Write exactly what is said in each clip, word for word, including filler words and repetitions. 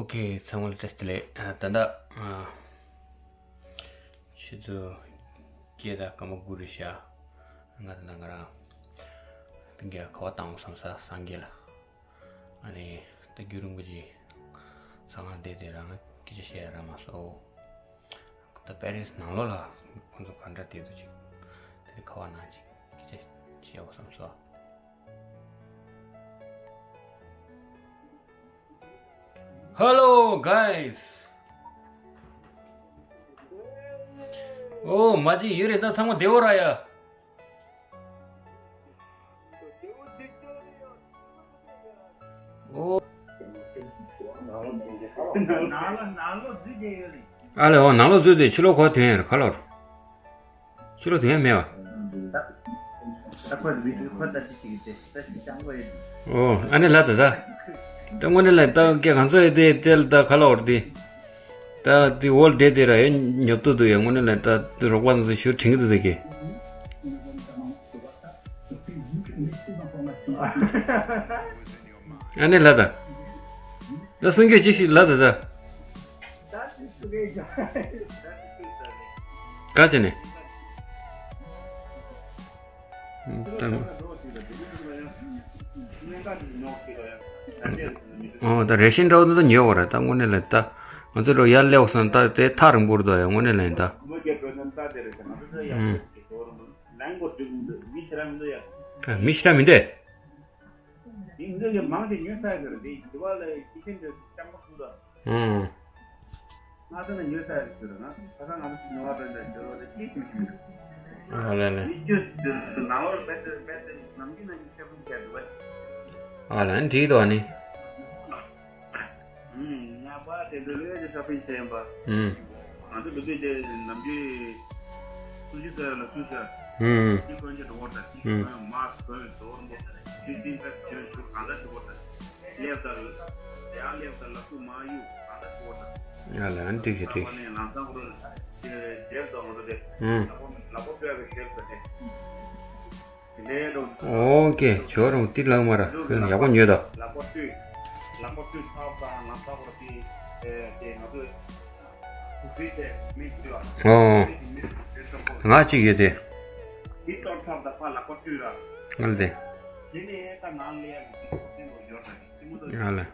ཨོ་ཁེ། ཚང་མ་ལ་བཀྲ་ཤིས་བདེ་ལེགས། ཨ། ད་ལྟ་ཨ་ཆུ་ཚོད་བརྒྱད་དང་སྐར་མ་དགུ་རེད་ཤག་ང་ད་ལྟ་ང་རང་སྤུན་ཀྱག་ཁ་པར་བཏང་བསམ་ས་སངས་རྒྱས་ལ། ཨ་ནི་ད་རྒྱུན་རིང་པོ་ཅིག་ས་ཁང་བསྡད་དེ་རང་སྐད་ཆ་བཤད་ཡ་རག་མ་སོང་། ད་པེ་རིས་ནང་ལོགས་ལ་ཁོང་ཚོ་ག་འདྲ་བསྡད་འདུག་ཅིག་དེ་ཁ་པར་ནང་ཅིག་སྐད་ཆ་བཤད་འོ་བསམ་སོང་། Hello guys. ཨོ་མ་གཅིག་ཡོད་རེད། ད་ཚང་མ་བདེ་པོ་ར་ཡ། ཨོ། ཨ་ལེ། ཨོ་ནང་ལོགས་འཛུལ་ཏེ་ཕྱི་ལོགས་ཁོ་ཐོན་ཡོད་རེད་ཁ་ལོར། ཕྱི་ལོགས་དེ་ཡང་མེད་པ། ཨོ་ཨ་ནི་ལ་ད་ད། ད་དངོས་གནས་ལ་ད་སྐད་གང་ཚོད་ཡོད་དེ་དེ་ལ་ད་ག་ལ་འོར་དེ། ད་དེ་འོལ་བསྡད་དེ་ར་ཡོད་ཉོབ་ཏོ་འདུག་ཡ། དངོས་གནས་ལ་ད་དེ་རོགས་པ་ཚོ་ཞུ་དྲན་གི་འདུག་དེ་གི། ཨ་ནི་ལ་ད། ད་གསུང་རྒྱུ་ཅི་ཞིག་ལ་ད་ད། ག་ཅི་ནས། ཨོ་ད་རེ་ཤན་འདྲ་བོ་འདི་ཉོས་བ་རེད། ད་དངོས་གནས་ལ་ད་ང་ཚོ་འགྲོ་ཡར་སླེབས་སོང་། ད་དེ་ཐག་རིང་པོ་རེད་ད་ཡ། དངོས་གནས་ལ་ཡིན་ད། མི་ཤི་ར་མི་འདུག་ཡ། དེ་འདི་ཡ་མང་ཆེ་ཉོས་ཚར་གི་རེད། དེ་འདི་བ་ལ་ཤི་ཆེན་འདི་སྤྱང་པོ་ཚུགས་ད། ཨང་། ང་ཚོ་ན་ཉོས་ཚར་གི་རེད་ན། ཁ་སང་ང་ཚོ་ཉོ་བ་འདྲ་འདྲ་འདྲ་བ་ལ་ཅིག་ཞུ་ཞུ་འདུག་ཨ་ལེ་ལེ། མི་ཅོས་འདི་ནང་ལོགས་པད་པད་ནམ་རྒྱུན་ན་ཉི་ཤ་ཕུན་ཆད་འདུག་བ། ཨ་ལེ་འགྲིག་འདུག་ཨ་ནི། ཨུམ། ཉག་པ་དེ་འདྲ་ལོས་ཀྱི་ས་ཕིན་ཆེན་པ། ཨུམ། ང་ཚོ་འདི་དུས་དེ་ནམ་རྒྱུན་སུ་ཞིག་ཚོ་ལ་སུ་ཤ། ཨུམ། ཅི་གོན་གྱི་འགྲོ་བར་དང་ཅི་ཨུམ། གོན་མ་གོན་དོར་འདི་ཅི་ཅི་ད་ཁྱོད་ཚོ་གང་ལ་འགྲོ་བར་དང་། སླེབས་དང་། ཡང་སླེབས་དང་ལ་སུ་མ་གཡུག་གང་ལ་འགྲོ་བར་དང་། ཡ་ལ་འགྲིག་གི་འགྲིག་གི། ལམ་སང་ཁོ་རང་དེ་དེབ་དང་ང་ཚོ་དེ་ཨུམ། ལ་པོ་ལ་པོ་སྤྲད་པའི་དེབ་དང་དེ། ཨོ་ཀེ། ཇོ་རང་ཏི་ལག་མ་ར་ཁོས་ཡག་པོ་ཉོས་ད། ཨོ། ང་གཅིག་ཡོད་དེ། ང་ལ་དེ། ང་ལ།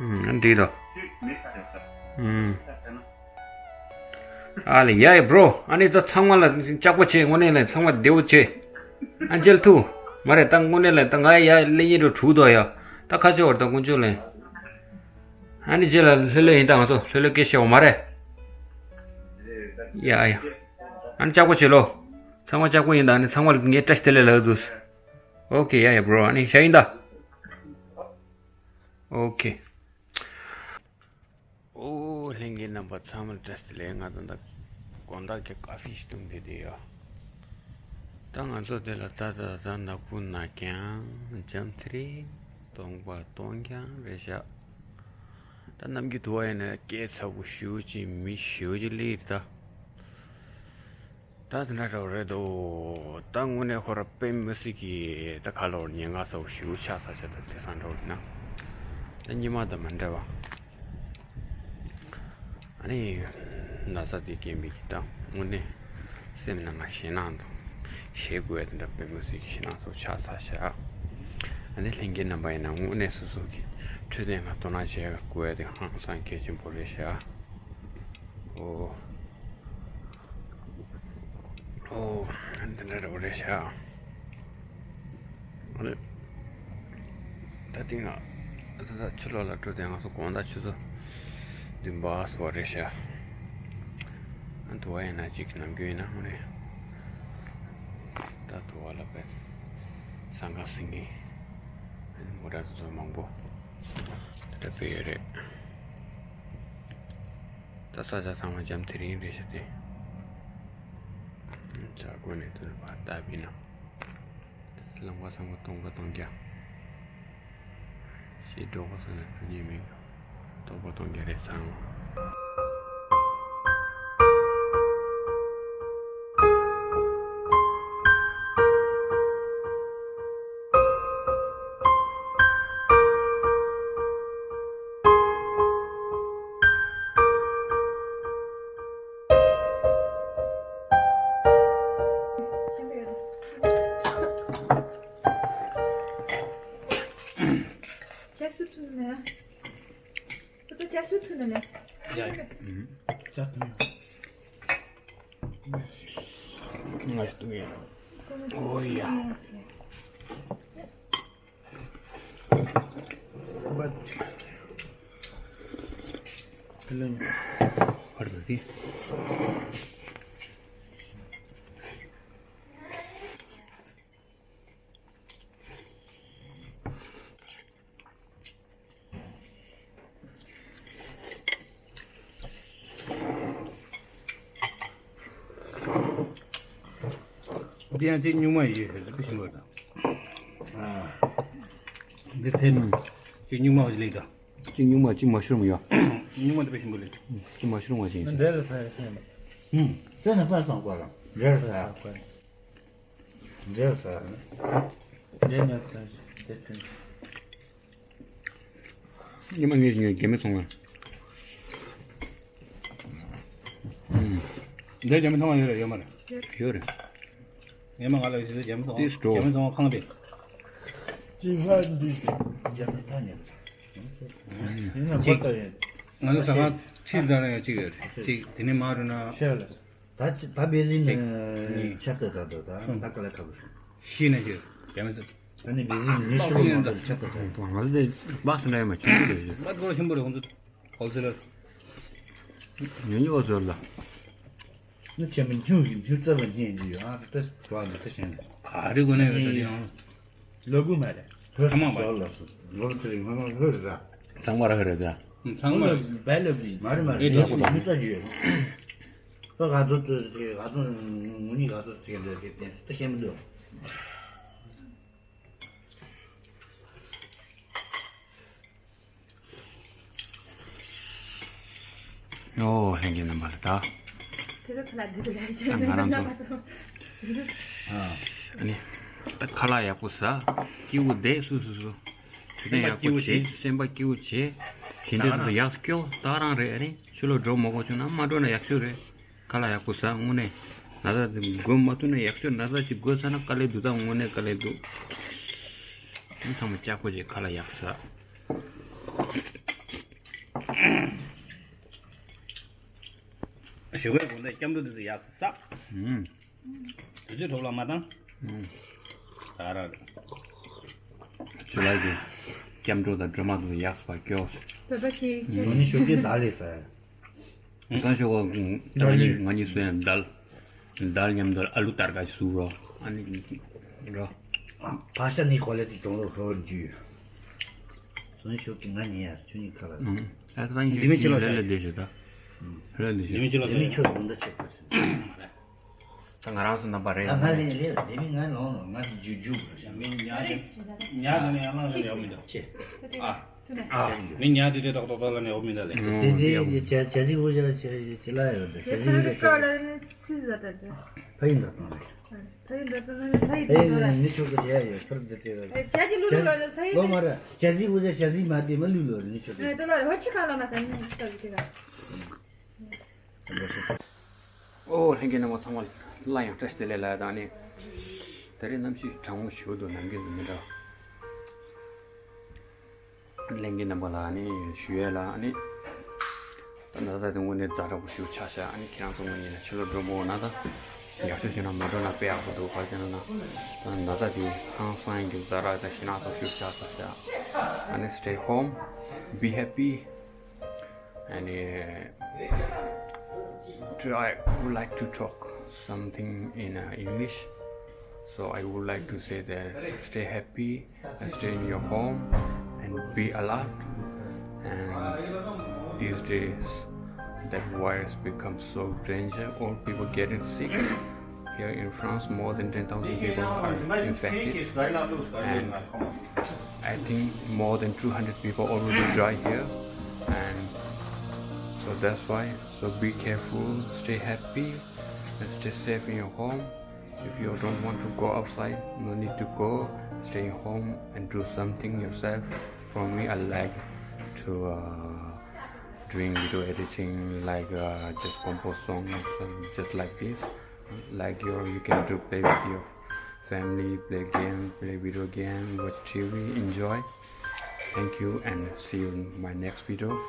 ཨུམ། འདི་ད། ཨུམ། ཨ་ལེ་ཡ་ཡ་བྲོ། ཨ་ནི་ད་ཚང་མ་ལ་ལྕགས་པོ་བྱེད། དངོས་གནས་ལ་ཚང་མ་བདེ་པོ་བྱེད། ཨ་མཇལ་ཐུབ་མ་རེད། ད་དངོས་གནས་ལ་ད་ང་ཡ་ལེ་ཉིན་རུ་དྲུག་དོ་ཡ། ད་ཁ་ཆེ་བར་ད་དཀོན་མཆོག་ལེན། ཨ་ནི་རྗེས་ལ་ལྷོད་ལྷོད་ཡིན། ད་ང་ཚོ་ལྷོད་ལྷོད་སྐད་བཤད་འོ་མ་རེད། ཡ་ཡ། ཨ་ནི་ལྕགས་པོ་བྱེད་ལོ། ཚང་མ་ལྕགས་པོ་ཡིན། ད་ཨ་ནི་ཚང་མ་ལ་ངས་བཀྲ་ཤིས་བདེ་ལེགས་ལབ་འདུག་ཨོ་ཀེ་ཡ་ཡ་བྲོ། ཨ་ནི་ཤ་ཡིན་ད། ཨོ་ཀེ། ཨོ་ལྷན་རྒྱས་རྣམ་པ་ཚང་མར་བཀྲ་ཤིས་བདེ་ལེགས། ང་ད་ལྟ་དགོང་དག་གི་ཀ་ཧྥེ་ཞིག་འཐུང་བསྡད་དེ་ཡོད། ད་ང་ཚོ་དེ་ལ་ད་ད་ད་ནག་ཁུང་ནག་རྐྱང་འཇམ་ཐིང་རིང་སྟོང་པ་སྟོང་རྐྱང་རེད་ཤག་ད་ནམ་རྒྱུན་དུ་བ་ཡིན་ན་སྐད་ཚ་པོ་ཞེ་པོ་ཅིག་མི་ཞེ་པོ་ཅིག་སླེབས་ད། ད་དེ་འདྲ་འདྲ་བོ་རེད་དོ། ད་དངོས་གནས་ཁོ་ར་དཔེ་མི་སྲིད་ཀྱི་ད་ག་ལོར་ཉེན་ཁ་ཚ་པོ་ཞེ་པོ་ཆགས་ཚར་ཤག་ད་དེང་སང་འདྲ་བོ་ཡིན་ན། ད་སྔོན་མ་དང་མི་འདྲ་བ། ཨ་ནི་ན་ཚ་དེ་རྐྱེན་པས་ཀྱི་ད་དངོས་གནས་སེམས་ནང་ང་ཞེད་སྣང་དང་ཞེད་དགོས་དེ་འདྲ་དཔེ་མི་སྲིད་ཀྱི་ཞེད་སྣང་ཚ་པོ་ཆགས་ཚར་ཤག་ཨ་ནི་ལྷན་རྒྱས་རྣམ་པ་ཡིན་ན་དངོས་གནས་སོ་སོ་གི་འཕྲོད་བསྟེན་ལ་དོ་སྣང་བྱེད་དགོས་དེ་ཧང་སང་གལ་ཆེན་པོ་རེད་ཤག་ཨོ། ཨོ། འདི་འདྲ་རེད་པ་རེད་ཤག་ཨ་ནི། ད་ཐེངས་ང་ ད་ལྟ་ཕྱི་ལོགས་ལ་འགྲོ་དེ་ང་ཚོ་དགོང་དག་ཆུ་ཚོད་བདུན་པ་ཙམ་རེད་ཤག་ཨ་དུ་བ་ཡིན་ན་གཅིག་ནམ་རྒྱུན་ཡིན་ན་དངོས་གནས་ད་དུ་བ་ལ་བས་སང་ག་སིང་གི་མོ་ཊ་དེ་ཚོ་མང་པོ་ད་ལྟ་བས་ཡོད་རེད། ད་ས་ཆ་ཚང་མ་འཇམ་དེ་རིང་རེད་ཤག་དེ་ཇ་གོ་ནས་དུ་བ་ལྟ་བི་ན། ལམ་ཁ་ཚང་མ་སྟོང་པ་སྟོང་རྒྱག་ཞེས་འགྲོ་ག་ས་ནས་འགྲོ་ཉེས་མིན་སྟོང་པ་སྟོང་རྒྱག་རེད་ཚང་། ཅ་སུ་ཐུ་ནས། ཁོ་ཚོ་ཅ་སུ་ཐུ་ནས་ནས། ཡ་ཡ། ཅ་ཐུ་ནས། ང་ཞིག་ཏུ་ཡ། ཨོ་ཡ། སུ་བ་ཆི། ཁ་ལེན། ཁར་ད་དེ། འདི་ཡང་གཅིག་སྨྱུག་མ་ཡིན་ཞེས་པའི་ཞིམ་པོ་དང་། འདི་ཚེ་ནང་གཅིག་སྨྱུག་མ་བ་ཞིག་ལེགས་དང་། གཅིག་སྨྱུག་མ་གཅིག་མ་ཤུར་མ་ཡོད། སྨྱུག་མ་འདི་པའི་ཞིམ་པོ་ལེགས། གཅིག་མ་ཤུར་མ་ཞིག་ཡིན། འདི་ལ་ས་ཡ་ས་ཡ་མ་ས། ཨུམ། དེ་ནི་ས་སང་གོ་རང་འདི་ལ་ས་ཡ། འདི་ལ་ས་ཡ། འདི་ནི་ས་ཡ་དེ་དེ། ཉི་མ་ངས་ཉོས་རྒྱ་མི་ཚོང་ལ། ཨུམ། འདི་རྒྱ་མི་ཚོང་ལ་ཡོད་རེད་ཡོད་མ་རེད། ཡོད་རེད། ཉི་མ་ང་ལ་ཡོད་ཟེར་རྒྱ་མི་ཚོང་རྒྱ་མི་ཚོང་ཁང་དེ། ཅི་ཧ་འདི་རྒྱ་མི་ཐང་ཉེ་རེད། ཡིན་ན་གཅིག་བར་དུ་ཡིན། ང་ཚོ་ཟ་ཁང་ཁྲིད་ལ་ཡང་གཅིག་ཡོད་རེད་གཅིག་དེ་ནས་མ་རུ་ན། ཤེས་ལ། ད་ཅི་ད་བེ་ཟིན་ནི་ཆ་ཏི་ད་ད་ད་ད་ག་ལ་ཁ་བུ་ཤི་ན་ཤི་རྒྱ་མི་ཚོ། ད་ནི་བེ་ཟིན་ནི་ཤི་ལོ་མ་ད་ཆ་ཏི་ད་ད། ང་ཚོ་དེ་སྦག་སུ་འདྲ་ཡོད་མ་ཆུང་ཆུང་རེད་ཤི། སྦག་སྒོ་ཆེན་པོ་རེད་ཁོང་ཚོ་ཧོལ་སེ་ལར། ཉོ་ཉོ་བ་ཟོར་ལ། ནི་ཆེན་པོ་ཉུང་གི་ཉུང་རྩ་བ་ཉན་གྱི་ཡོད་ཨ་ད་ད་ད་ཤེས་ན། ག་རེ་དགོས་ན་ཡོད་ད་དེ་ཡང་། ལོ་དགུ་མ་རེད། ཧོས་ཚང་མ་ཟོར་ལ་སུ་ལོ་ཚེ་རིང་ཧོ་ཧོས་ར། ཚང་མ་ར་ཧོས་ར་ད། ཚང་མ་ར་བལ་ལབ་རེད། མ་རེད་མ་རེད་ཨེ་ད་ཡག་པོ་ད་ཉུང་རྩ་གྱི་ཡོད། ད་ག་ཚོད་ཚོད་ཚོད་ག་ཚོད་ངུ་ནི་ག་ཚོད་ཚོད་ཚོད་ཚོད་ཚོད་ཤེས་མི་འདུག་ཨོ་ལྷན་རྒྱས་རྣམ་པ་ལ་ད། དེ་རུ་ཁ་ལག་འདི་ལ་ད་ང་རང་ཚོ། ཨ་ནི། ད་ཁ་ལག་ཡག་པོ་ཟ། སྐྱིད་པོ་བསྡད་སུ་སུ་སུ། དུས་ཚོད་ཡག་པོ་བྱེད་སེམས་པ་སྐྱིད་པོ་བྱེད། བྱེད་འདོད་དུ་ཡག་སྐྱོ་ད་རང་རེད་ཨ་ནི་ཕྱི་ལོགས་འགྲོ་མ་དགོས་བྱུང་ན་མ་འགྲོ་ན་ཡག་ཤོས་རེད། ཁ་ལག་ཡག་པོ་ཟ་དངོས་གནས། ན་ཚ་དེ་འགོས་མ་ཐུབ་ན་ཡག་ཤོས་ན་ཚ་ཅིག་འགོས་ཚར་ན་དཀའ་ལས་འདུག་ད་དངོས་གནས་དཀའ་ལས་འདུག་ཨ་ཚང་མ་ལྕགས་པོ་ཅིག་ཁ་ལག་ཡག་ཟ། ཞོགས་པའི་དགོང་དག་སྐྱབས་འགྲོ་དེ་ཚོ་ཡག་ཟ་ཟ། ཨུམ། དུས་ཚོད་འཕྲོ་བརླག་མ་བཏང་། ཨུམ། ད་ར་རེད། ཇུ་ལའི་གི་སྐྱབས་འགྲོ་དང་སྒྲོལ་མ་དེ་ཚོ་ཡག་ཟ་སྐྱོ། བོད་པ་ཞིག་ང་ནི་ཞོགས་ཀས་ད་ལས་ཟ། ང་ཞོགས་ཀ་ང་གཉིས་ང་གཉིས་སུ་ཡང་དལ། དལ་མཉམ་དུ་ཨ་ལུ་དར་ག་ཞིག་བཟོ་རོགས་ཨ་ནི་རོ། ཕ་ཤ་ནི་གོ་ལེ་དེ་གྱོང་ལོ་ཧོར་རྒྱུ། སོན་ཤོག་གི་ང་ཉེ་ཡར་ཆུ་ནི་ཁ་ལ། ཨ་ད་ཡིན་འདི་མི་ཆེ་ལོ་ལེ་ལེ་ལེ་ཞེ་ད། ལེ་ལེ་ཞེ། འདི་མི་ཆེ་ལོ་འདི་མི་ཆོ་ཡོང་ད་ཆེ་པ་ཆེ། ད་ང་རང་ཚོ་རྣམ་པ་རེད། ད་ང་ལེ་ལེ་འདི་མི་ང་ལོང་ལོང་ང་ཞིག་ཇུ་ཇུ། མི་ཉ་དེ་ཉ་དེ་ནི་ཡང་ལང་ལ་ཡོང་མི་འདུག་ཆེ། ཨ། མི་ཉ་དེ་དེ་ཏོག་ཏོག་ཏོག་ལ་ནི་འོ་མི་འདུག་ལེ། དེ་དེ་ཇ་ཇ་ཇི་གུ་ཇ་ཇ་ཇི་ལ་ཡོད་དེ་ཇ་ཇི་གུ་ཇ་ཇ། ཕ་ཡིན་ད་དང་རེད། ཕ་ཡིན་ད་དང་རེད། ཕ་ཡིན་ད་དང་རེད། ཕ་ཡིན་ད་དང་རེད། ནི་ཆོ་གི་རེད་ཡོད་ཕར་འདི་དེ་རེད། ཇ་ཇི་ལུ་ལུ་ལ་ནི་ཕ་ཡིན་ལོ་མ་ར་ཇ་ཇི་གུ་ཇ་ཇ་ཇི་མ་དེ་མ་ལུ་ལོ་རེད་ནི་ཆོ་གི། ད་ལོ་རེད་ཧོ་ཆི་ཁ་ལ་མ་ས་ནི་ཆོ་གི་དེ་ར། ཨོ་ལྷན་རྒྱས་རྣམ་པ་ཚང་མ་ལ་ཡང་བཀྲ་ཤིས་བདེ་ལེགས་ལ་དང་ནི། ད་རེས་གནམ་གཤིས་གྲང་མོ་ཞིག་འདུག་ནམ་རྒྱུན་དང་མི་འདྲ། ལྷན་རྒྱས་རྣམ་པ་ལ་ནི་ཞུ་ཡས་ལ་ནི། ད་ན་ཚ་དེ་དངོས་གནས་ཛ་དྲག་པོ་ཞིག་ཆགས་ཤག་ཨ་ནི་ཁྱེད་རང་ཚོ་དངོས་གནས་ལ་ཕྱི་ལོགས་འགྲོ་མི་དགོས་ན་ད། ཡག་ཤོས་བྱུང་ན་མ་འགྲོ་ན་དཔེ་ཡག་པོ་འདུག་ག་རེ་བྱས་ན་ན། ད་ན་ཚ་དེ་ཧང་སང་གི་ཛ་དྲག་དང་ཞེད་སྣང་ཚོ་ཞིག་ཆགས་ཤག and stay home, be happy, and uh, try, would like to talk something in uh, English. So I would like to say that stay happy and stay in your home and be alert. And these days, that virus becomes so danger. All people getting sick. Here in France, more than ten thousand people are infected, and I think more than two hundred people already die here. And so that's why. So be careful, stay happy, and stay safe in your home. If you don't want to go outside, no need to go. Stay home and do something yourself. For me, I like to uh, doing video editing, like uh, just compose songs and just like this. Like your, you can do play with your family, play game, play video game, watch T V, enjoy. Thank you and see you in my next video.